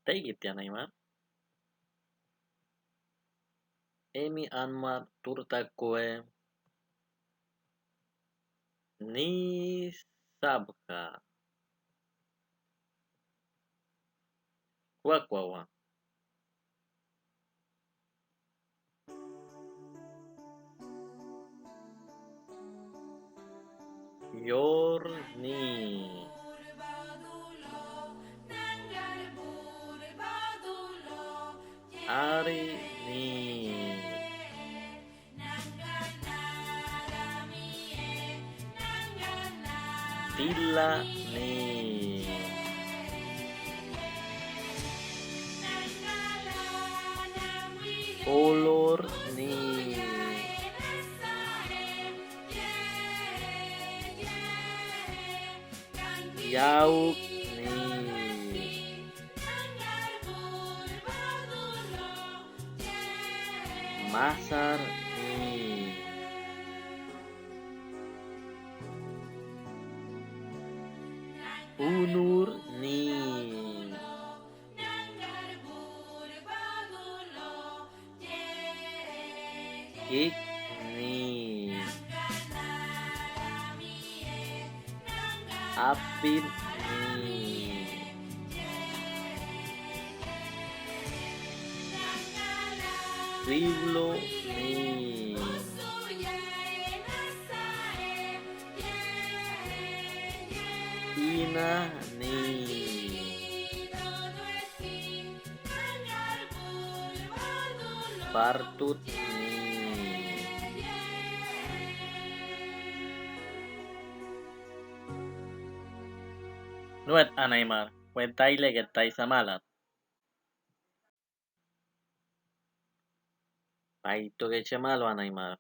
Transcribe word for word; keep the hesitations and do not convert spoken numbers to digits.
Taiguiti, Anaimar. Emi Anmar turta kue. Nisabka. Kuakuawa. Yorni. Arini. Tilani. Olorni. Yaukni. Masarni. Unurni. Kikni. Apitni. Siwloni. Inani. Partutni. Nuet, Anaimar, kue tailek e tai samalat. Paito ke chemalu, Anaimar.